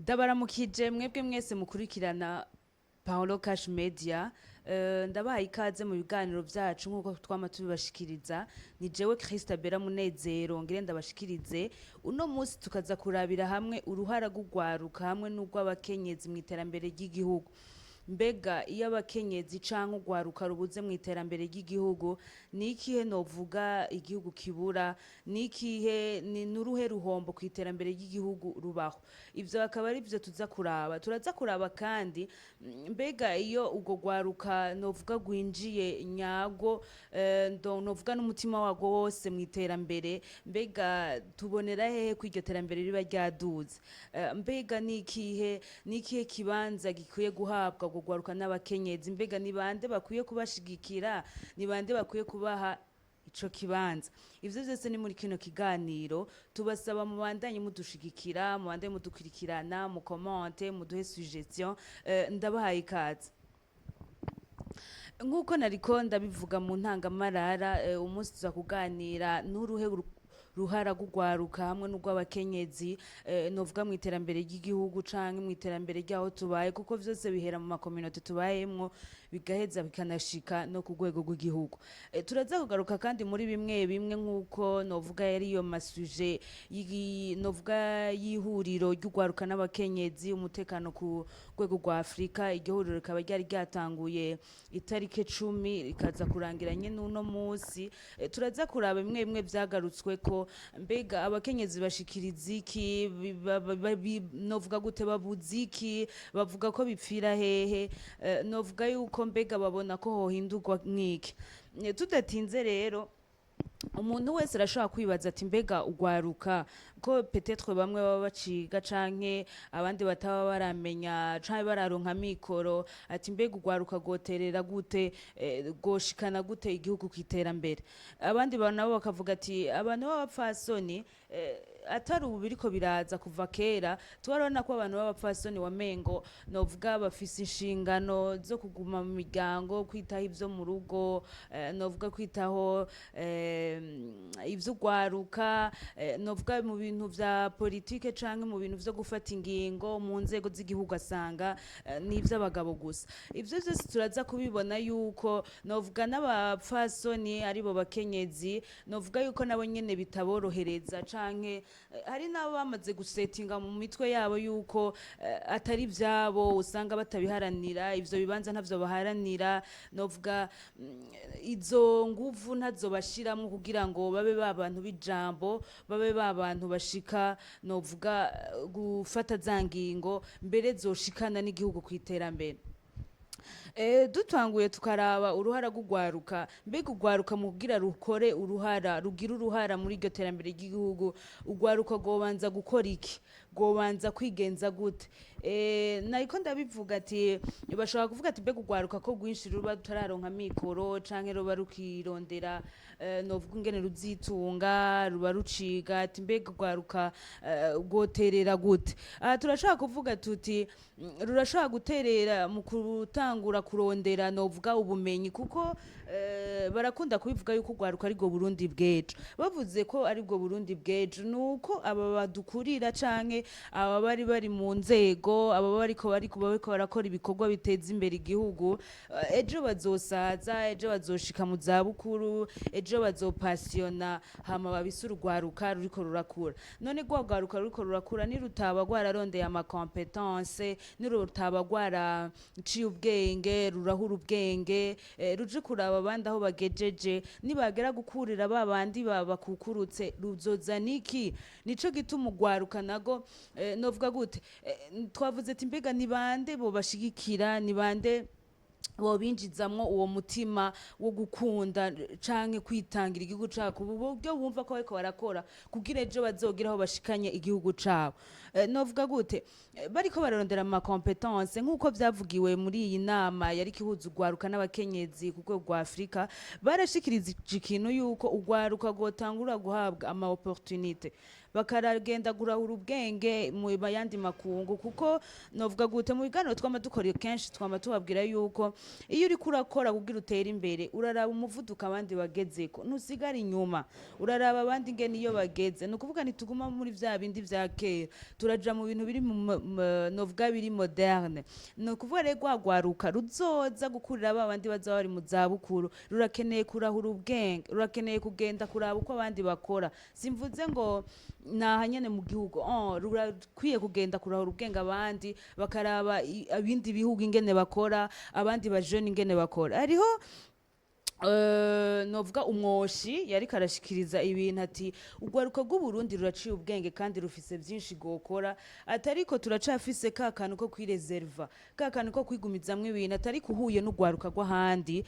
Ndabaramukije mwebwe mwese mukurikirana Paolo Cash Media. Ndabahaye ikaze mu biganiro vyacu nk'uko twama tubibashikiriza. Ni jewe Christabella Munezero ngire ndabashikirize. Uno munsi tukaza kurabira hamwe uruhara rw'urwaruka hamwe n'urw'abakenyezi mu iterambere ry'igihugu. Mbega iyo abakenyezi canke urwaruka rubuze mu iterambere ry'igihugu, ni ikihe novuga igihugu kibura? Ni ikihe, ni n'uruhe ruhombo ku iterambere ry'igihugu rubaho? Ivyo akaba ari vyo tuza kuraba. Turaza kuraba kandi mbega iyo urwo rwaruka novuga rwinjiye nyago, novuga n'umutima warwo wose mu iterambere, mbega tubonera hehe ko iryo terambere riba ryaduze? Mbega ni ikihe kibanza gikwiye guhabwa urwo rwaruka n'abakenyezi? Mbega ni bande bakwiye kubashigikira? Ni bande bakwiye kubaha ico kibanza? Ivyo vyose ni muri kino kiganiro. Tubasaba mubandanye mudushigikira, mubandanye mudukurikirana, mucommente, muduhe suggestion. Ndabahaye ikaze. Nk'uko nariko ndabivuga mu ntangamarara, umunsi tuza kuganira n'uruhe ruhara rw'urwaruka hamwe n'urw'abakenyezi, novuga mu iterambere ry'igihugu canke mu iterambere ry'aho tubaye, kuko vyose bihera mu macommunautés tubayemwo, bigaheza bikanashika no ku rwego rw'igihugu. Turaza kugaruka kandi muri bimwe bimwe nk'uko novuga yari iyo masujets novuga y'ihuriro ry'urwaruka n'abakenyezi, umutekano ku rwego rwa Afurika. Iryo huriro rikaba ryari ryatanguye itariki 10, rikaza kurangira nyene uno munsi. Turaza kuraba bimwe bimwe vyagarutsweko. Mbega abakenyezi bashikiriza iki? Novuga gute, babuze iki? Bavuga ko bipfira hehe? Novuga yuko mbega babona ko hohindurwa nk'iki? Tudatinze rero, umuntu wese arashobora kwibaza ati: mbega ugwaruka ko peut-être bamwe baba baciga canke abandi bataba baramenya canke bararonka mikoro, ati mbega ugwaruka goterera gute, goshikana gute igihugu kw'iterambere? Abandi bantu nabo bakavuga ati abantu b'abapfasoni, atari ubu biriko biraza, kuva kera twarabona ko abantu b'abapfasoni wamengo novuga bafise inshingano zo kuguma mu miryango, kwitaho ivyo mu rugo, novuga kwitaho ivy'ugwaruka, novuga mu bintu vya politike canke mu bintu vyo gufata ingingo mu nzego z'igihugu, asanga ni ivy'abagabo gusa. Ivyo vyose turaza kubibona yuko novuga n'abapfasoni, aribo bakenyezi, novuga yuko nabo nyene bitaborohereza, canke hari n'abo bamaze gusetinga mu mitwe yabo yuko atari ivyabo, usanga batabiharanira. Ivyo bibanza ntavyo baharanira, novuga izo nguvu ntazo bashiramwo kugira ngo babe ba bantu b'ijambo, babe ba bantu bashika novuga gufata za ngingo mbere zoshikana n'igihugu kw'iterambere. Dutanguye tukaraba uruhara rw'ugwaruka. Mbega ugwaruka mu kugira rukore uruhara, rugira uruhara muri iryo terambere ry'igihugu, ugwaruka rwobanza gukora iki? Rwobanza kwigenza gute? Nariko ndabivuga ati bashobora kuvuga ati mbega ugwaruka ko rwinshi ruba rutararonka mikoro canke ruba rukirondera, novuga ingene ruzitunga, ruba ruciga, ati mbega ugwaruka rwoterera gute? Aha turashobora kuvuga tuti rurashobora guterera mu gutangura kurondera novuga ubumenyi, kuko barakunda kubivuga yuko ugwaruka aribwo Burundi bw'ejo. Bavuze ko aribwo Burundi bw'ejo, nuko aba badukurira canke aba bari mu nzego, aba bariko barakora ibikorwa biteza imbere igihugu, ejo bazosaza, ejo bazoshika mu zabukuru, ejo bazopensiona, hama babise urugwaruka ruriko rurakura. None rwa rwaruka ruriko rurakura, nirutaba rwararondeye amacompétences, nirutaba rwaraciye ubwenge, rurahura ubwenge, ruje kuraba abandi aho bagejeje, nibagera gukurira ba bandi bakukurutse, ruzozana iki? Nico gituma ugwaruka nago, novuga gute, twavuze ati mbega ni bande bo bashigikira, ni bande bobinjizamwo uwo mutima wo gukunda canke kwitangira igihugu cabo, ku buryo bumva ko bariko barakora kugira ejo bazogira aho bashikanye igihugu cabo? Novuga gute, bariko bararondera ama compétences nk'uko vyavugiwe muri iyi nama yariko ihuza ugwaruka n'abakenyezi ku rwego rwa Afurika, barashikiriza ikintu yuko ugwaruka rwotangura guhabwa ama opportunité. Bakaragenda kurahura ubwenge mu yandi makungu, kuko novuga gute, mu biganiro twama dukora kenshi twama tubabwira yuko iyo uriko urakora kugira utere imbere, uraraba umuvuduko abandi bagezeko, ntusigara inyuma, uraraba abandi ingene iyo bageze. Ni ukuvuga ntituguma muri vya bindi vya kera, turaja mu bintu biri novuga biri moderne. Ni ukuvuga rero rwagwaruka ruzoza gukurira ba bandi bazaba bari mu zabukuru rurakeneye kurahura ubwenge, rurakeneye kugenda kuraba uko abandi bakora. Simvuze ngo naha nyene mu gihugu, oh, rurakwiye kugenda kurahura ubwenge abandi, bakaraba ibindi bihugu ingene bakora, abandi bajene ingene bakora. Hariho novuga umwoshi yariko arashikiriza ibintu ati urwaruka rw'Uburundi ruraciye ubwenge kandi rufise vyinshi gokora, atariko turacafise ka kantu ko kwireserva, ka kantu ko kwigumizamwo ibintu. Atariko uhuye n'urwaruka rw'ahandi,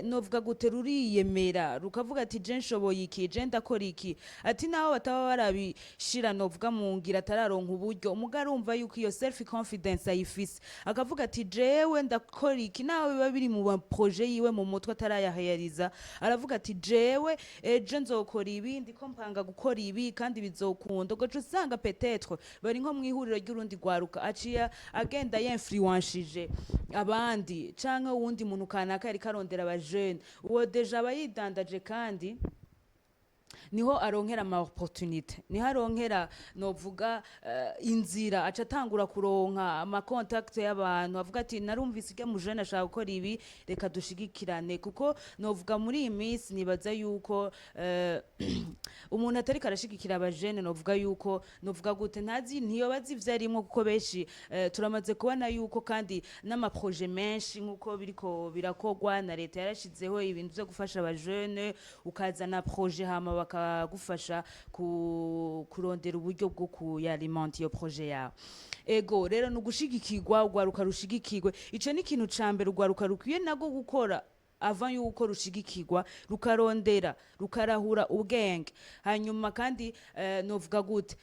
novuga gute, ruriyemera, rukavuga ati je nshoboye iki, je ndakora iki. Ati naho bataba barabishira novuga mu ngira, atararonka uburyo, muga arumva yuko iyo self confidence ayifise, akavuga ati jewe ndakora iki, naho biba biri mu projet yiwe mu mutwe atarayahayariza, aravuga ati jewe ejo nzokora ibi, ndiko mpanga gukora ibi kandi bizokunda. Ugaca usanga peut-être bari nko mw'ihuriro ry'urundi rwaruka, aciye agenda yinfluenshije abandi, canke uwundi muntu kanaka yariko arondera abajene, uwo déjà aba yidandaje, kandi niho aronkera ama opportunité, niho aronkera novuga inzira, aca atangura kuronka ama contact y'abantu, avuga ati narumvise irya mujene ashaka gukora ibi, reka dushigikirane. Kuko novuga muri iyi minsi nibaza yuko umuntu atariko arashigikira abajene, novuga yuko novuga gute, ntazi, ntiyoba azi ivyo arimwo, kuko benshi turamaze kubona yuko kandi n'ama projet menshi nk'uko biriko birakorwa na leta, yarashizeho ibintu vyo gufasha abajene, ukazana projet hama bakagufasha kurondera uburyo bwo kuyalimenta iyo projet yawe. Ego rero ni ugushigikirwa, urwaruka rushigikirwe. Ico ni ikintu ca mbere urwaruka rukwiye nago gukora avant yuko rushigikirwa, rukarondera, rukarahura ubwenge. Hanyuma kandi novuga gute,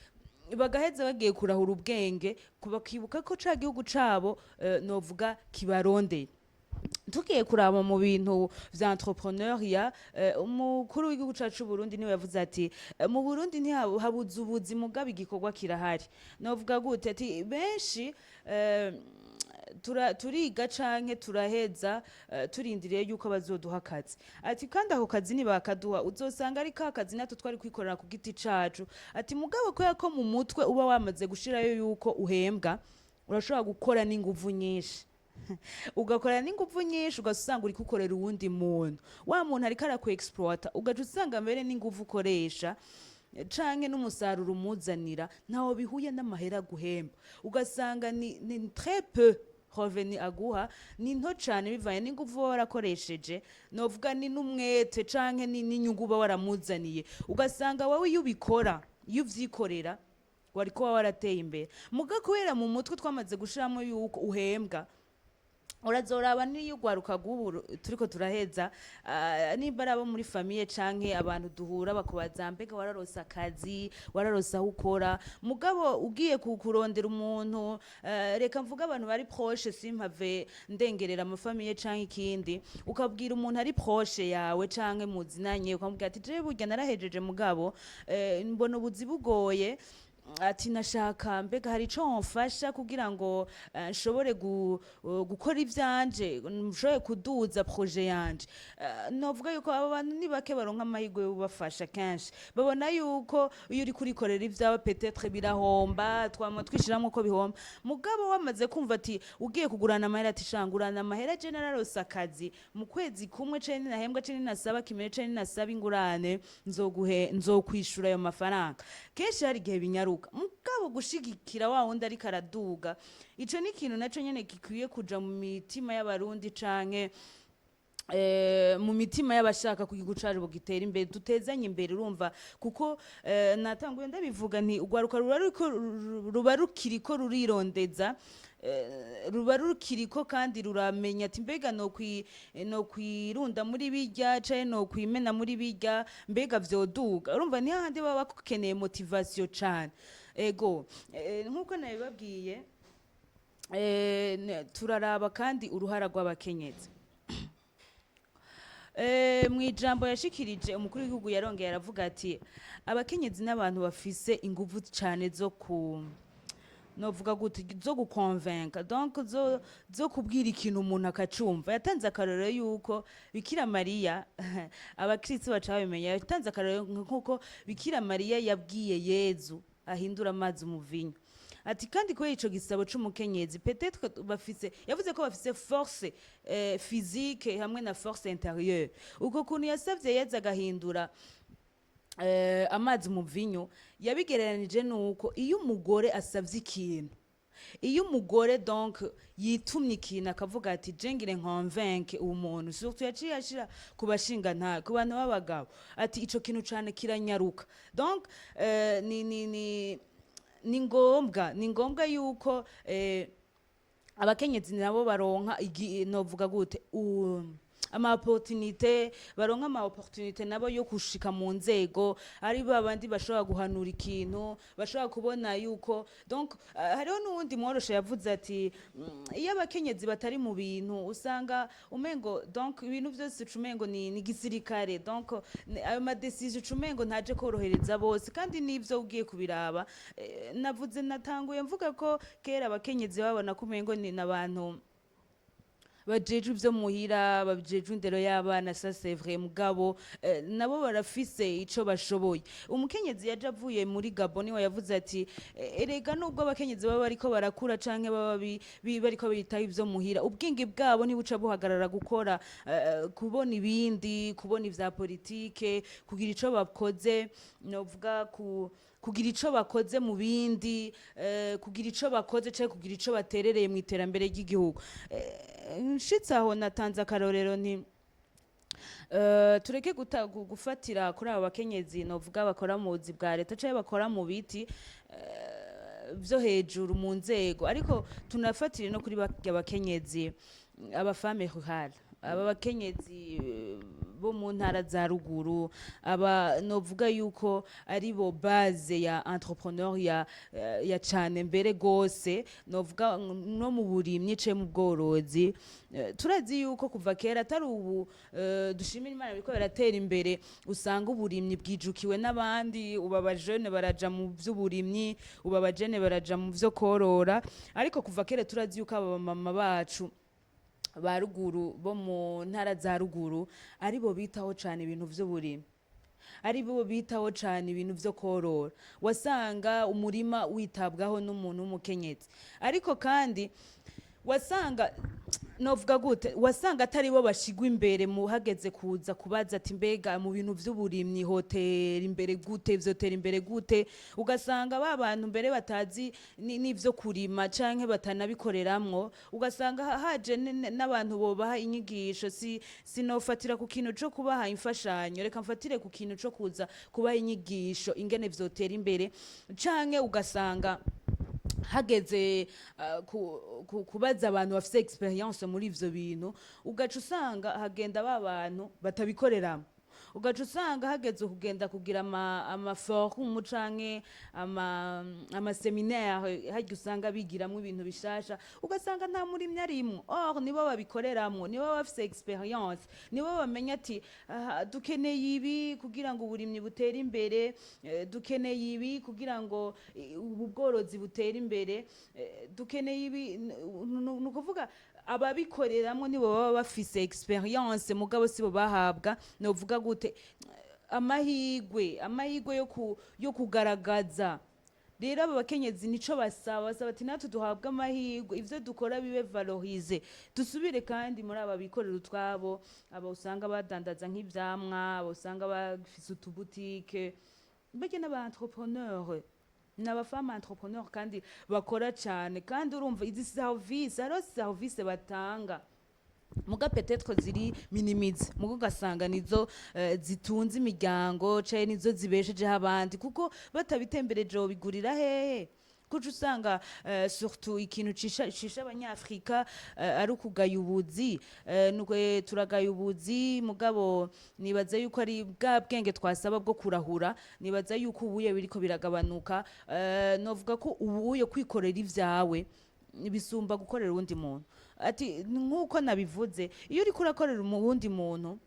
bagaheza bagiye kurahura ubwenge, bakibuka ko ca gihugu cabo novuga kibarondeye. Tugiye kuraba mu bintu vya entrepreneuriat, umukuru w'igihugu cacu c'Uburundi niwe yavuze ati mu Burundi ntihabuze ubuzi, mugabo igikorwa kirahari. Novuga gute, ati benshi turiga canke turaheza, turindiriye yuko bazoduha akazi. Ati kandi ako kazi nibakaduha, uzosanga ari ka kazi natwe twari kwikorera ku giti cacu. Ati mugabo kubera ko mu mutwe uba wamaze gushirayo yuko uhembwa, urashobora gukora n'inguvu nyinshi, ugakora n'inguvu nyinshi, ugasanga uri gukorera uwundi muntu, wa muntu ariko araku exploita, ugaca usanga mbere n'inguvu ukoresha canke n'umusaruro umuzanira ntawo bihuye n'amahera guhemba, ugasanga ni très peu revenu aguha, ni nto cane bivanye n'inguvu uba warakoresheje, novuga ni n'umwete canke ni n'inyungu uba waramuzaniye. Ugasanga wowe iyo ubikora, iyo uvyikorera, wari kuba warateye imbere. Muga kubera mu mutwe twamaze gushiramo yuko uhembwa, urazoraba niyo ugwaruka rw'ubu turiko turaheza, nimba ari abo muri famille canke abantu duhura, bakubaza mbega wararose akazi, wararose aho ukora? Mugabo ugiye kurondera umuntu, reka mvuge abantu bari proche, simpave ndengerera ama famille canke ikindi, ukabwira umuntu ari proche yawe canke muzinanye, ukamubwira ati jewe burya narahejeje, mugabo mbona ubuzi bugoye, ati nashaka mbega hari ico womfasha kugira ngo nshobore gukora ivyanje, nshobore kuduza projet yanje. Novuga yuko abo bantu ni bake baronka amahirwe yo kubafasha. Kenshi babona yuko iyo uriko urikorera ivyawe peut-être birahomba, twama twishiramwo ko bihomba. Mugabo wamaze kumva ati ugiye kugurana amahera, ati shangurana amahera, je nararose akazi, mu kwezi kumwe canke ninahembwa canke ninasaba kimere canke ninasaba ingurane, nzoguhe, nzokwishura ayo mafaranga. Kenshi hari igihe binyaruka. Mugabo gushigikira wa wundi ariko araduga, ico ni ikintu naco nyene gikwiye kuja mu mitima y'Abarundi canke mu mitima y'abashaka ko igihugu cacu gitera imbere, dutezanye imbere. Urumva, kuko natanguye ndabivuga nti urwaruka ruba rukiriko rurirondeza, ruba rukiriko kandi ruramenya ati mbega no kwirunda muri birya canke no kwimena muri birya, mbega vyoduga. Urumva ni hahandi baba bakeneye motivation cane. Ego, nkuko nabibabwiye, turaraba kandi uruhara rw'abakenyezi. Mu ijambo yashikirije, umukuru w'igihugu yarongeye aravuga ati abakenyezi n'abantu bafise inguvu cane zo ku, novuga gute, zo gukonvenka, donc zo kubwira ikintu umuntu akacumva. Yatanze akarorero yuko Bikira Mariya, abakristo baca babimenya, yatanze akarorero nkuko Bikira Mariya yabwiye Yezu ahindura amazi umuvinyu. Ati kandi kubera ico gisabo c'umukenyezi, peut-être bafise, yavuze ko bafise force physique hamwe na force intérieure. Uko kuntu yasavye Yezu agahindura amazi mu vinyo, yabigereranije nuko iyo umugore asavye ikintu, iyo umugore donc yitumye ikintu, akavuga ati je ngire nkonvenke uwo muntu, surtout yaciye ashira ku bashingantahe, ku bantu b'abagabo, ati ico kintu cane kiranyaruka. Donc ni ngombwa yuko abakenyezi nabo baronka novuga gute, ama opportunité, baronka ama opportunité nabo yo gushika mu nzego, ari babandi bashobora guhanura ikintu, bashobora kubona yuko donc hariho n'uwundi mworoshe yavuze ati iyo abakenyezi batari mu bintu, usanga umengo donc ibintu byose ucumengo ni gisirikare, donc ayo ma décision ucumengo ntaje korohereza bose. Kandi nivyo, ugiye kubiraba, navuze, natanguye mvuga ko kera abakenyezi babona ko umengo ni n'abantu bajejwe ivyo muhira, bajejwe indero y'abana. Ça c'est vrai, mugabo nabo barafise ico bashoboye. Umukenyezi yaje avuye muri Gabon niwe yavuze ati erega nubwo abakenyezi baba bariko barakura canke baba bariko bitaho ivyo muhira, ubwenge bwabo ntibuca buhagarara gukora, kubona ibindi, kubona ivya politike, kugira ico bakoze, novuga ku kugira ico bakoze mu bindi, kugira ico bakoze canke kugira ico baterereye mu iterambere ry'igihugu. Nshitse aho natanze akarorero nti tureke gufatira kuri aba bakenyezi novuga bakora mu buzi bwa leta canke bakora mu biti vyo hejuru mu nzego, ariko tunafatire no kuri barya bakenyezi, aba femmes rurales, aba bakenyezi bo mu ntara za ruguru, aba novuga yuko ari bo base ya entrepreneur ya cane mbere gose, novuga no mu burimyi ce mu bworozi. Turazi yuko kuva kera, atari ubu, dushimira Imana biriko biratera imbere, usanga uburimyi bwijukiwe n'abandi. Ubu abajene baraja mu vy'uburimyi, ubu abajene baraja mu vyo korora, ariko kuva kera turazi yuko aba mama bacu ba ruguru, bo mu ntara za ruguru, aribo bitaho cane ibintu vy'uburimyi, ari bo bitaho cane ibintu vyo korora. Wasanga umurima witabwaho n'umuntu w'umukenyezi, ariko kandi wasanga, novuga gute, wasanga atari bo bashigwa imbere mu hageze kuza kubaza ati mbega mu bintu vy'uburimyi hotera imbere gute, vyotera imbere gute? Ugasanga ba bantu mbere batazi n'ivyo kurima canke batanabikoreramwo, ugasanga haje n'abantu bobaha inyigisho. Si sinofatira ku kintu co kubaha imfashanyo, reka mfatire ku kintu co kuza kubaha inyigisho ingene vyotera imbere. Canke ugasanga hageze kubaza abantu bafise expérience muri ivyo bintu, ugaca usanga hagenda ba bantu batabikoreramo. Ugaca usanga hageze kugenda kugira ama forum canke ama séminaire, harya usanga bigiramwo ibintu bishasha, ugasanga nta murimyi arimwo. Or nibo babikoreramwo, nibo bafise expérience, nibo bamenya ati aha, dukeneye ibi kugira ngo uburimyi butere imbere, dukeneye ibi kugira ngo ubu bworozi butere imbere, dukeneye ibi. Ni ukuvuga ababikoreramwo nibo baba bafise expérience, mugabo sibo bahabwa, novuga gute, amahigwe yo kugaragaza. Rero aba bakenyezi nico basaba ati natwe duhabwe amahirwe, ivyo dukora bibe valorisé. Dusubire kandi muri aba bikorera utwabo, aba usanga badandaza nk'ivyamwa, aba usanga bafise utubutike, mbega n'aba entrepreneur, n'aba femme entrepreneur kandi bakora cane. Kandi urumva izi service, hariho service batanga muga peut-être ziri minimisées, muga ugasanga nizo zitunze imiryango canke nizo zibeshejeho abandi, kuko batabitembereje bigurira hehe? Kuko usanga surtout ikintu cisha abanyafrika ari ukugaya ubuzi. Nuko turagaya ubuzi, mugabo nibaza yuko ari bwa bwenge twasaba bwo kurahura. Nibaza yuko ubuye biriko biragabanuka. Novuga ko ubuye kwikorera ivyawe bisumba gukorera uwundi muntu. Ati nkuko nabivuze, iyo uriko urakorera umuwundi muntu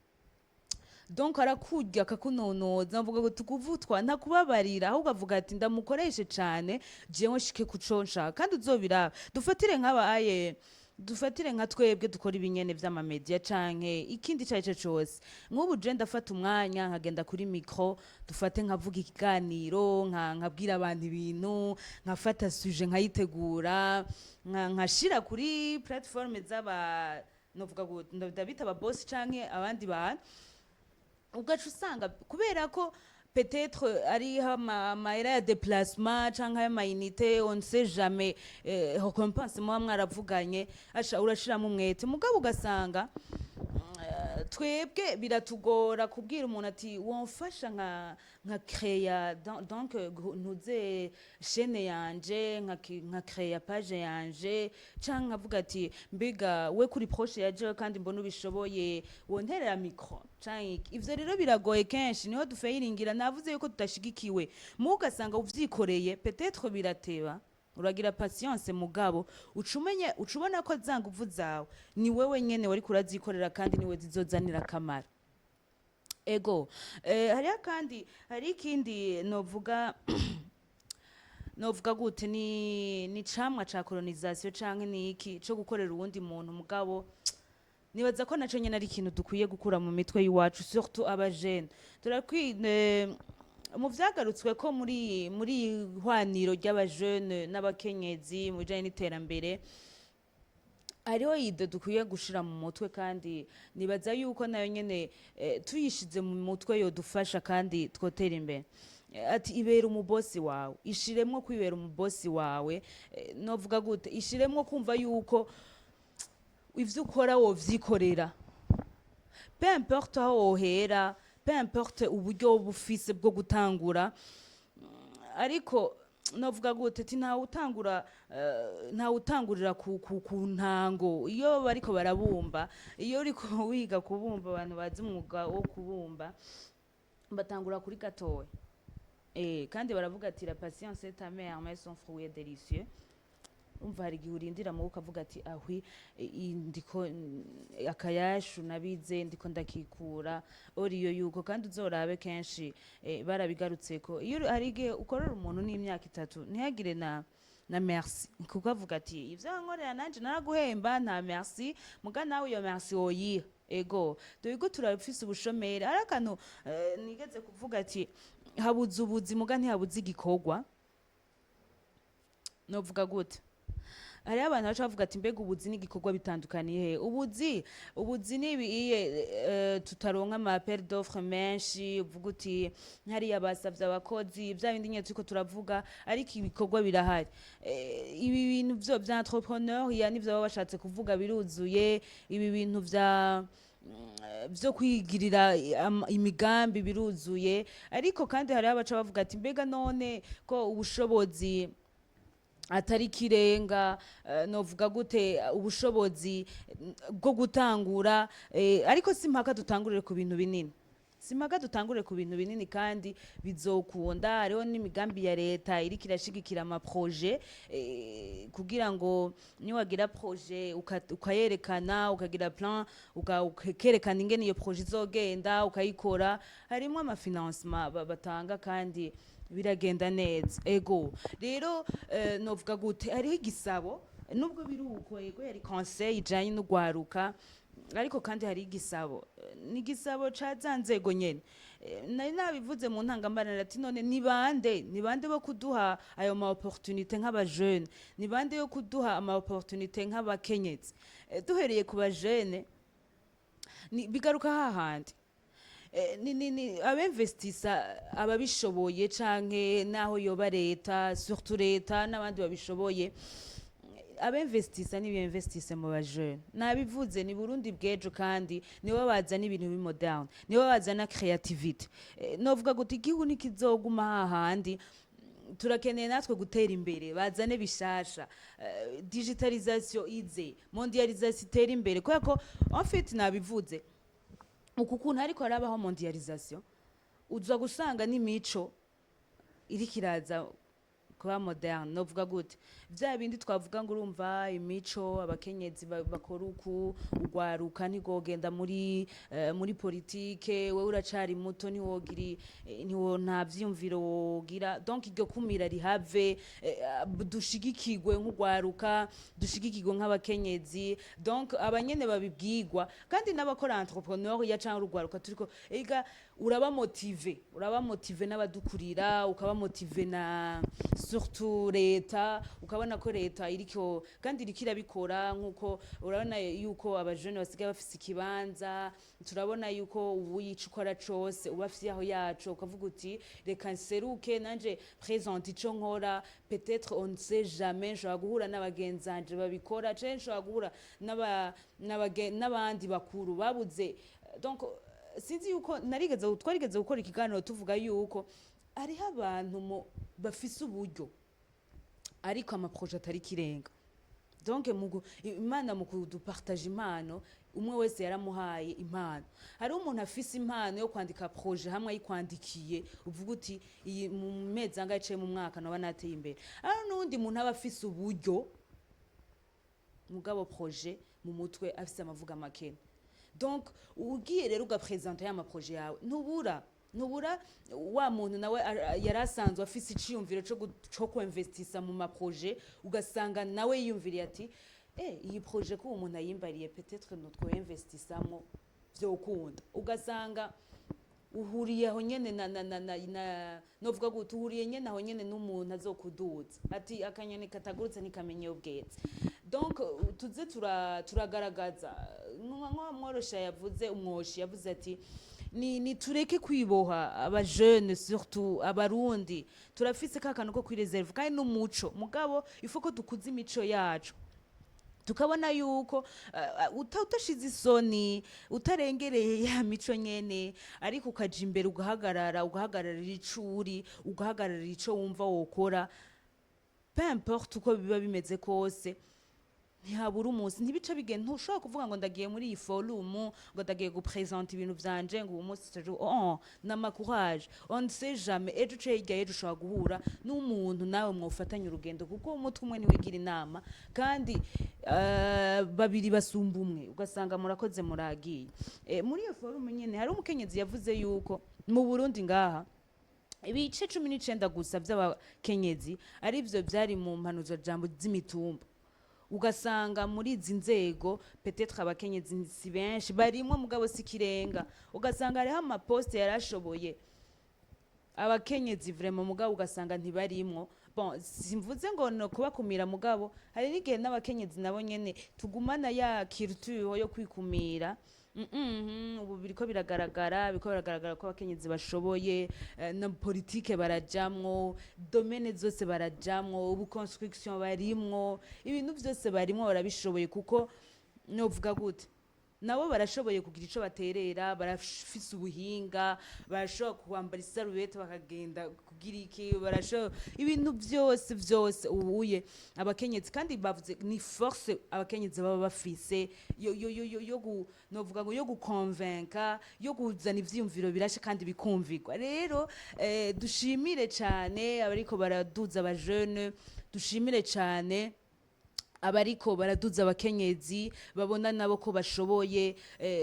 Donc arakurya, akakunonoza. Mvuga ngo tukuvutwa, ntakubabarira, ahubwo avuga ati: "Ndamukoreshe cane, jewe nshike kuco nshaka." Kandi uzobiraba, dufatire nk'aba aye, dufatire nka twebwe dukora ibinyene vy'amamedia canke ikindi ico arico cose. Nk'ubu je ndafata umwanya nkagenda kuri micro, dufate nkavuga ikiganiro, nkabwira abantu ibintu, nkafata sujet, nkayitegura, nkashira kuri plateforme z'aba, novuga ngo ndabita aba boss canke abandi bantu. Ugaca usanga kubera ko peut-être ari amahera ya déplacement canke ay'amayinite, on ne sait jamais, récompense muba mwaravuganye, asha urashiramo umwete. Mugabo ugasanga twebwe biratugora kubwira umuntu ati: "Womfasha nka créa donc ntuze chaîne yanje, nka créa page yanje", canke nkavuga ati: "Mbega we kuri proche ya jewe kandi mbona ubishoboye, wonterera micro canke iki?" Ivyo rero biragoye, kenshi niho dufeyiringira. Navuze yuko tudashigikiwe, mu ugasanga uvyikoreye, peut-être birateba, uragira patience, mugabo uca uca ubona ko za nguvu zawe ni wewe nyene wariko urazikorera, kandi niwe zizozanira akamaro. Ego, hariho kandi, hari ikindi novuga gute, ni camwa ca colonisation canke ni iki co gukorera uwundi muntu. Mugabo nibaza ko naco nyene ari ikintu dukwiye gukura mu mitwe y'iwacu, surtout abajene. Turakwi mu vyagarutswe ko muri hwaniro ry'abajene n'abakenyezi mu bijanye n'iterambere, hariho idée dukwiye gushira mu mutwe, kandi nibaza yuko nayo nyene tuyishize mu mutwe yodufasha kandi twotera imbere. Ati ibera umubosi wawe, ishiremwo kwibera umubosi wawe. Novuga gute, ishiremwo kumva yuko ivyo ukora wovyikorera, peu importe aho wohera, peu importe uburyo woba ufise bwo gutangura. Ariko novuga gute, ati ntawe utangurira ku ntango. Iyo bariko barabumba, iyo uriko wiga kubumba, abantu bazi umwuga wo kubumba batangura kuri gatoya. Kandi baravuga ati: "La patience est amère, mais son fruit est délicieux." Umva, hari igihe urindira mu ukavuga ati: "Ahwi, ndiko akayashu nabize ndiko ndakikura oriyo." Yuko kandi uzorabe kenshi, barabigarutseko, iyo hari igihe ukorera umuntu n'imyaka 3 ntihagire na merci, kuko avuga ati: "Ivyo wankorera nanje naraguhemba, nta merci." Muga nawe iyo merci woyiha. Ego, dore ko turafise ubushomeri. Hari akantu nigeze kuvuga ati: "Habuze ubuzi, muga ntihabuze igikorwa." Novuga gute, hariho abantu baca bavuga ati: "Mbega ubuzi n'igikorwa bitandukaniye he?" Ubuzi ni ibiye tutaronka ama appel d'offre menshi, uvuga uti hariya basavye abakozi, vya bindi nyene turiko turavuga, ariko ibikorwa birahari. Ibi bintu vyo vya entrepreneur ya nivyo baba bashatse kuvuga biruzuye, ibi bintu vyo kwigirira imigambi biruzuye. Ariko kandi hariho abaca bavuga ati: "Mbega none ko ubushobozi atari kirenga?" Novuga gute, ubushobozi bwo gutangura, ariko si mpaka dutangurire ku bintu binini, si mpaka dutangurire ku bintu binini, kandi bizokunda. Hariho n'imigambi ya leta iriko irashigikira amaproje, kugira ngo niwagira projet ukayerekana, ukagira plan, ukerekana ingene iyo projet izogenda, ukayikora, harimwo amafinancement batanga kandi biragenda neza. Ego rero, novuga gute, hariho igisabo, nubwo biri uko. Ego, yari conseil ijanye n'ugwaruka, ariko kandi hari igisabo. Ni igisabo ca za nzego nyene. Nari nabivuze mu ntangambarira ati: "None ni bande bo kuduha ayo ma opportunité nk'abajene? Ni bande yo kuduha ama opportunité nk'abakenyezi?" Duhereye ku bajene, bigaruka hahandi. Ni abinvestisa, ababishoboye, canke naho yoba leta, surtout leta n'abandi babishoboye, abinvestisa n'ibinvestise mu bajene. Nabivuze, ni Burundi bw'ejo, kandi nibo bazana ibintu bimoderne, nibo bazana créativité. Novuga guti igihugu ntikizoguma hahandi, turakeneye natwe gutera imbere, bazane bishasha, digitalisation ize, mondialisation itere imbere, kubera ko en fait nabivuze, uku kuntu ariko harabaho mondialisation, uza gusanga n'imico iriko iraza. Kuba moderne novuga gute? Vya bindi twavuga ngo urumva imico, abakenyezi bakora uku, ugwaruka ntigogenda muri politike, wewe uracari muto, ntiwogiri ntiwo nta vyiyumviro wogira. Donc iryo kumira rihave, dushigikirwe nk'ugwaruka, dushigikirwe nk'abakenyezi. Donc abanyene babibwirwa kandi n'abakora entrepreneur ya canke urugwaruka turiko ega uraba motivé n'abadukurira, ukaba motivé na surtout leta, ukabona ko leta iriko kandi iriko irabikora, nkuko urabona yuko abajene basigaye bafise ikibanza. Turabona yuko ubu yica ukora cose uba afise aho yaco, ukavuga uti: "Reka nseruke nanje présente ico nkora." Peut-être, on ne sait jamais, nshobora guhura n'abagenzanje babikora, canke nshobora guhura n'abandi bakuru babuze. Donc sinzi yuko narigeze, twarigeze gukora ikiganiro tuvuga yuko hariho abantu bafise uburyo ariko ama projets atari kirenga. Donc Imana mu kudupartage impano, umwe wese yaramuhaye impano. Hariho umuntu afise impano yo kwandika projet, hamwe ayikwandikiye uvuga uti: "Iyi mu mezi angahe ciye mu mwaka noba nateye imbere." Hariho n'uwundi muntu aba afise uburyo, mugabo projet mu mutwe afise amavuga makene. Donc ugiye rero ugapresenta ya ma projets yawe, ntubura wa muntu nawe yari asanzwe afise iciyumviro co kuinvestisa mu ma projets, ugasanga nawe yiyumviriye ati: "Eh, iyi projet ko uwo muntu ayimbariye, peut-être notwoinvestisamo vyokunda." Ugasanga uhuriye aho nyene na novuga gute, uhuriye nyene aho nyene n'umuntu azokuduza ati: "Akanyoni katagurutse ntikamenye ubwetse." Donc tuze turagaragaza nka mworosha yavuze, umwoshi yavuze ati: Ni tureke kwiboha." Aba jeunes, surtout Abarundi, turafise ka kantu ko kwireserve kandi n'umuco, mugabo ifo ko dukuza imico yacu, tukabona yuko utashize isoni, utarengereye ya mico nyene, ariko ukaja imbere, ugahagarara, ugahagararira ico uri, ugahagararira ico wumva wokora, peu importe uko biba bimeze kose, ntihabura umunsi, ntibica bigenda. Ntushobora kuvuga ngo ndagiye muri iyi forum, ngo ndagiye gupresenta ibintu vyanje, ngo uyu munsi taje. Oh, nama courage, on ne sait jamais, ejo uciye hirya y'ejo ushobora guhura n'umuntu nawe mwofatanya urugendo, kuko umutwe umwe ntiwigira inama, kandi babiri basumba umwe, ugasanga murakoze muragiye. Muri iyo forum nyene hari umukenyezi yavuze yuko mu Burundi ngaha ibice 19 gusa vy'abakenyezi arivyo vyari mu mpanuzwajambo z'imitumba. Ugasanga muri izi nzego peut-être abakenyezi si benshi barimwo, mugabo si kirenga. Ugasanga hariho ama postes yarashoboye abakenyezi vraiment, mugabo ugasanga ntibarimwo. Bon, simvuze ngo no kubakumira, mugabo hari n'igihe n'abakenyezi nabo nyene tugumana ya culture yo kwikumira. Ubu biriko biragaragara ko abakenyezi bashoboye, na politike barajamwo, domaines zose barajamwo, ubu construction barimwo, ibintu vyose barimwo, barabishoboye. Kuko novuga gute, nabo barashoboye kugira ico baterera, barafise ubuhinga, barashobora kwambara isarubete bakagenda kugira iki, barashobora ibintu vyose vyose. Ubuye abakenyezi kandi bavuze ni force abakenyezi baba bafise yo novuga ngo yo gukonvenka, yo kuzana ivyiyumviro birashe kandi bikumvirwa. Rero dushimire cane abariko baraduza abajene, dushimire cane abariko baraduza abakenyezi, babona nabo ko bashoboye,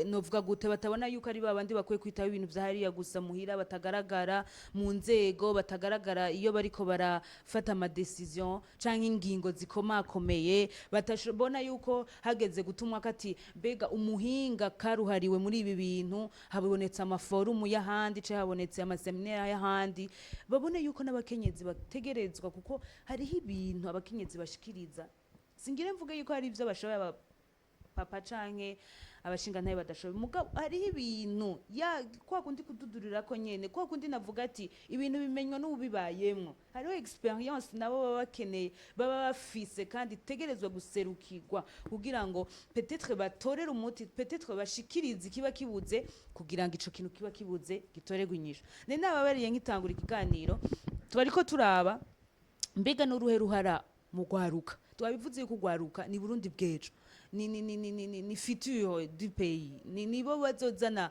novuga gute, batabona yuko ari babandi bakwiye kwitaho ibintu vya hariya gusa muhira, batagaragara mu nzego, batagaragara iyo bariko barafata ama décisions canke ingingo zikomakomeye, batabona yuko hageze gutumwa kati: "Mbega umuhinga karuhariwe muri ibi bintu, habonetse ama forums y'ahandi canke habonetse ama séminaires y'ahandi." Babone yuko n'abakenyezi bategerezwa, kuko hariho ibintu abakenyezi bashikiriza. Singire mvuge yuko hari ivyo bashoboye aba papa canke abashingantahe badashoboye, mugabo hariho ibintu ya kwa kundi kududurira ko nyene, kwa kundi navuga ati ibintu bimenywa n'ubibayemwo. Hariho expérience nabo baba bakeneye, baba bafise, kandi itegerezwa guserukirwa kugira ngo peut-être batorere umuti, peut-être bashikirize ikiba kibuze, kugira ngo ico kintu kiba kibuze gitorerwe inyishu. Nari nababariye nkitangura ikiganiro, twariko turaba mbega n'uruhe ruhara mu rwaruka. Twabivuze yuko urwaruka ni Burundi bw'ejo, ni ni futur du pays, nibo bazozana,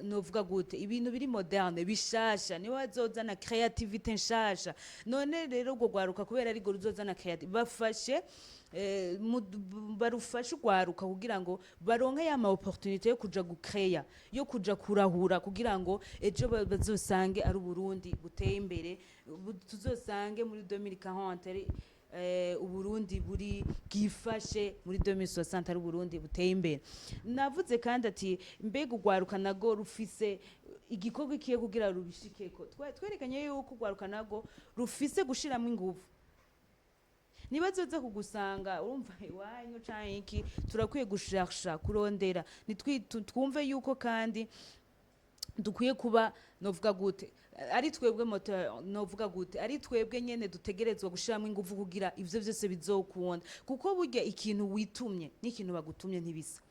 novuga gute, ibintu biri moderne, bishasha, nibo bazozana créativité nshasha. None rero urwo rwaruka, kubera ari ruzozana creativité, bafashe barufashe urwaruka kugira ngo baronke ya ma opportunité yo kuja gucreya, yo kuja kurahura, kugira ngo ejo bazosange ari Uburundi buteye imbere, tuzosange muri 2040 ari Uburundi buri bwifashe, muri 2060 ari Uburundi buteye imbere. Navuze kandi ati mbega urwaruka nago rufise igikorwa ikiye kugira rubishikeko? Twerekanye yuko urwaruka nago rufise gushiramo inguvu. Nibazoza kugusanga urumva iwanyu canke iki, turakwiye gusharsha, kurondera. Twumve yuko kandi dukwiye kuba, novuga gute, ari twebwe moteur, novuga gute, ari twebwe nyene dutegerezwa gushiramo ingufu kugira ivyo vyose bizokunda, kuko burya ikintu witumye n'ikintu bagutumye ntibisa.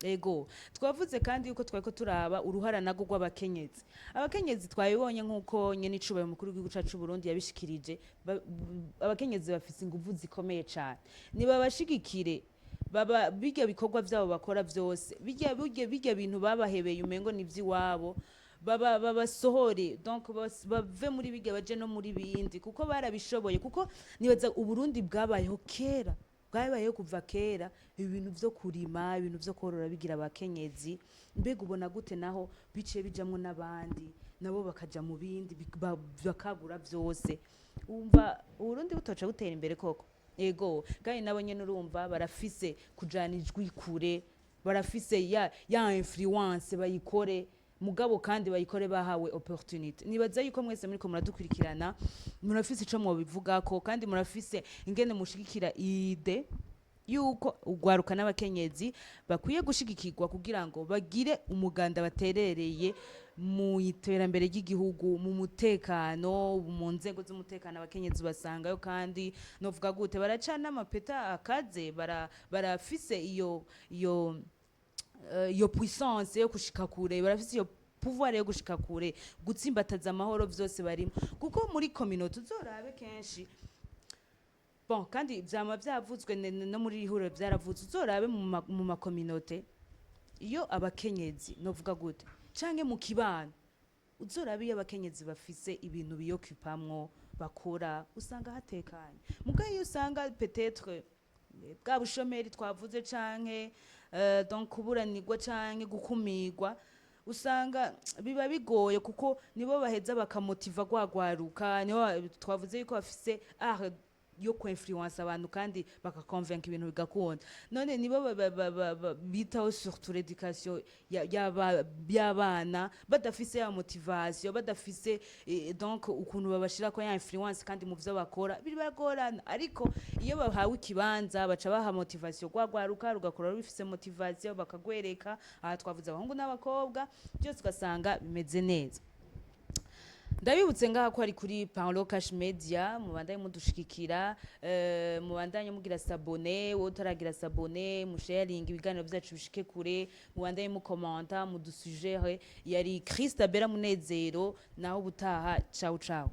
Ego, twavuze kandi yuko twariko turaba uruhara nago rw'abakenyezi. Abakenyezi twabibonye nk'uko nyene icubahiro mukuru w'igihugu cacu c'Uburundi yabishikirije, abakenyezi bafise inguvu zikomeye cane. Nibabashigikire, baba bijya bikorwa vyabo bakora vyose, bijya bijya bijya bintu babahebeye umengo ni ivy'iwabo, baba babasohore, donc bave muri bijya baje no muri bindi, kuko barabishoboye. Kuko nibaza Uburundi bwabayeho kera, bwabayeho kuva kera, ibintu vyo kurima, ibintu vyo korora bigira abakenyezi. Mbega ubona gute naho biciye bijamwo n'abandi, nabo bakaja mu bindi, bakagura vyose, wumva Uburundi butoca butera imbere koko? Ego, kandi nabo nyene urumva barafise kujana ijwi kure, barafise ya influence, bayikore mugabo kandi bayikore bahawe opportunité. Nibaza yuko mwese muriko muradukurikirana murafise ico mwobivugako, kandi murafise ingene mushigikira idée yuko urwaruka n'abakenyezi bakwiye gushigikirwa kugira ngo bagire umuganda baterereye mu iterambere ry'igihugu, mu mutekano, mu nzego z'umutekano. Abakenyezi basangayo kandi, novuga gute, baraca n'amapeta akaze, barafise iyo puissance yo gushika kure, barafise iyo pouvoir yo gushika kure, gutsimbataza amahoro, vyose barimo. Kuko muri communauté uzorabe kenshi, bon, kandi vyama vyavuzwe no muri iri huriro vyaravuzwe, uzorabe mu ma communauté iyo abakenyezi, novuga gute, canke mu kibano, uzorabe iyo abakenyezi bafise ibintu biyokupamwo bakora, usanga hatekanye. Mugabo iyo usanga peut-être bwa bushomeri twavuze, canke donc kuburanirwa canke gukumirwa, usanga biba bigoye, kuko nibo baheza bakamotiva gwagwaruka, nibo twavuze yuko bafise art yo kuinfluence abantu kandi bakaconvainca, ibintu bigakunda. None nibo bitaho surtout l'éducation y'abana. Badafise ya motivation, badafise donc ukuntu babashirako ya influence, kandi mu vyo bakora birabagorana. Ariko iyo bahawe ikibanza, baca baha motivation gwagwaruka, rugakora rufise motivation, bakagwereka aha twavuze abahungu n'abakobwa, byose ugasanga bimeze neza. Ndabibutse ngaha ko ari kuri Paulo Cash Media. Mubandanye mudushigikira, mubandanye mugira s'abonner, wowe utaragira s'abonner, musharinga ibiganiro byacu bishike kure, mubandanye mukomanta, mudusugere. Yari Christabella Munezero, naho ubutaha. Ciao ciao.